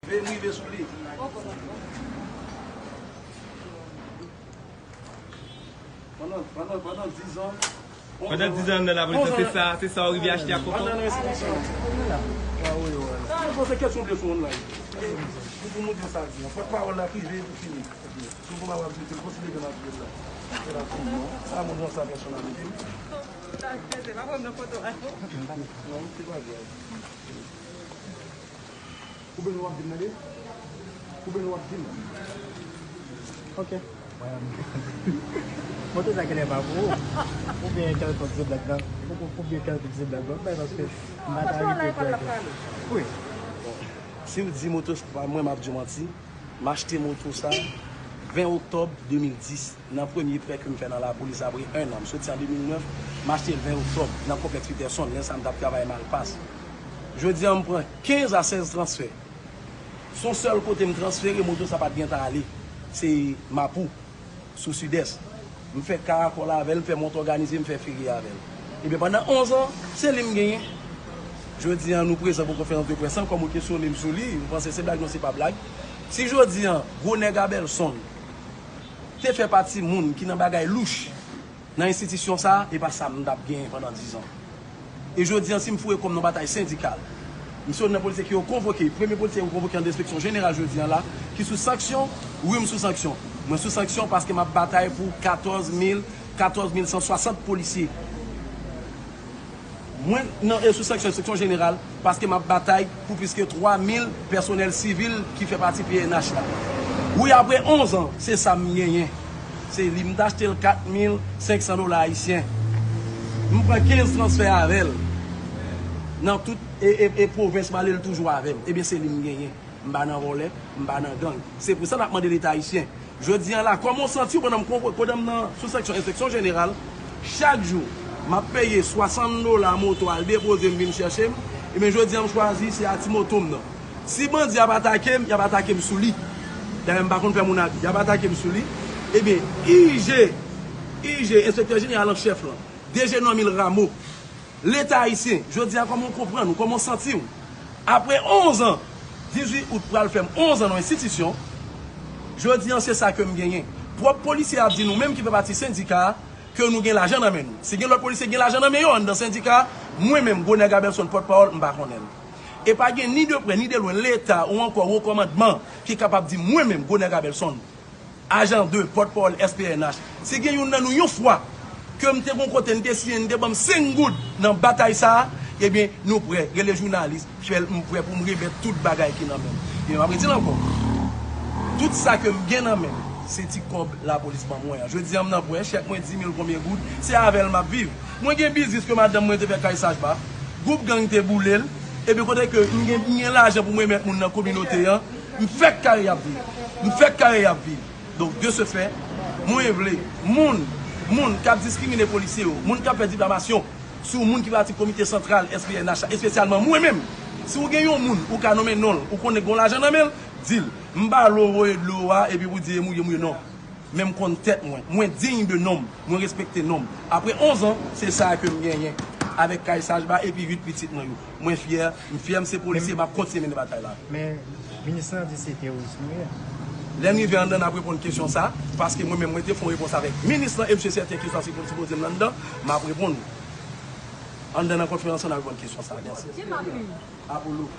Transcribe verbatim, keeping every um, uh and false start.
Rive m rive sou li. Pandan, pandan, pandan dizan, pandan dizan nan lapolis, se sa, se sa ou rive achte ak kòkò? Pandan nan enstriksyon. Mwen panse kesyon de sou online. Pou, pou moutre sa di an. Pòtpawòl la prive pou fini. Si w konn w ap di, se l konsidere nan vil la. Se la pou mwen. A moun nan sa pèsonalite. Non, se pa grav. Ou bezwen w ap di m tande? Ou bezwen w ap di m? Ok. Moto sa genlè pa pou ou. Oubyen kèlkonk ti blag nan. Ou, ou, oubyen kèlkonk ti blag nan. Paske m pa ta rete trè klè. Wi. Si w di moto se pa mwen, m ap di w manti. M achte moto sa ven oktòb de mil dis, nan premye prè ke m fè nan lapolis apre en an. M soti an de mil nèf, m achte l ven oktòb nan konplèks Peterson, lè sa m t ap travay Malpas. Jodi a, m pran kenz a sèz transfè. Se yon sèl kote m transfere, moto sa pa t gentan ale. Se Mapou, sou Sidès. M fè karakòl avè l, m fè mont òganize, m fè feri avè l. Ebyen, pandan onz an, se li m genyen. Jodi a, nou prezan pou konferans de près ankò, moun kesyone m sou li, m panse se blag, non, se pa blag. Si jodi a, gwo nèg Abelson te fè pati moun ki nan bagay louch nan enstitisyon sa a, e pa sa m t ap genyen pandan dizan. E jodi a, si m foure kò m nan batay sendikal, m se youn nan polisye ke yo konvoke, premye polisye yo konvoke anndan enspeksyon jeneral jodi a la, ki sou sanksyon, wi, m sou sanksyon. Mwen sou sanksyon paske m ap batay pou katòz mil, katòz mil san swasant polisye. Mwen nan, e sou sanksyon, sanksyon jeneral, paske m ap batay pou plis ke twa mil pèsonèl sivil ki fè pati P N H la. Wi, apre onz an, se sa m genyen. Se li, m t achte l kat mil senk san dola ayisyen. M pran kenz transfè avè l. Nan tout e, e, e pwovens, m ale l toujou avè m. Ebyen, se li m genyen. M pa nan vòlè, m pa nan gang. Se pou sa n ap mande Leta ayisyen. Jodi a la, kòman w santi w pandan m konvo-, pandan m nan sou sanksyon, enspeksyon jeneral, chak jou, m ap peye swasant dola moto al depoze m vin chèche m, ebyen jodi a m chwazi se a ti moto m nan. Si bandi ap atake m, y ap atake m sou li. Dayè m pa konn fè moun abi, y ap atake m sou li. Ebyen, I G, I G, enspektè jeneral an chèf lan, D G Normil Rameau, Leta ayisyen, jodi a kòman w konprann ou, kòman w santi w? Apre onz an, dizuit out pral fè m onz an nan enstitisyon, jodi a se sa ke m genyen. Pwòp polisye ap di nou menm ki fè pati sendika a, ke nou gen lajan nan men nou. Si gen lòt polisye gen lajan nan men yo anndan sendika a, mwen menm, gwo nèg Abelson pòtpawòl, m pa konnen l. E pa gen ni de prè ni de lwen Leta ou ankò wo kòmandman ki kapab di mwen menm, gwo nèg Abelson, ajan de, pòtpawòl S P N H. Si gen youn nan nou yon fwa ke m te gon kote, n te siyen, n te ban m senk goud nan batay sa a, ebyen, nou prè. Rele jounalis, fè l, m prè pou m remèt tout bagay ki nan men m. Ebyen, m ap redi l ankò. Tout sa ke m gen nan men m, se ti kòb lapolis ban mwen an. Jodi a, m nan prè, chèk mwen di mil konbyen goud, se avè l m ap viv. Mwen gen biznis ke madanm mwen te fè kay Sajba, gwoup gang te boule l, epi kote ke m gen, m gen lajan pou m remèt moun nan kominote an, m fèk kare y ap viv. M fèk kare y ap viv. Donk, de ce fait, mwen vle, moun, moun k ap diskrimine polisye yo, moun k ap fè difamasyon sou moun ki pati komite santral S P N H la, espesyalman mwen menm, si w gen yon moun, ou ka nonmen non l, ou konnen gen yon lajan nan men l, di l. M pa vle w voye dlo a, epi pou di e mouye, mouye, non. Men m konn tèt mwen. Mwen diy de non m. Mwen respekte non m. Apre onz an, se sa ke m genyen. Avèk kay Sajba epi uit pitit mwen yo. Mwen fyè, m fyè m se polisye, m ap kontinye mennen batay la. Men, minis lan di se teworis nou ye. Lè n rive anndan, n ap reponn kesyon sa, paske mwen menm, mwen te fè yon repons avèk minis lan, e misye sèten kesyon sa sipo-, sipoze m anndan, m ap reponn ou. Anndan nan konferans lan, n ap reponn kesyon sa. Mèsi. Apollo.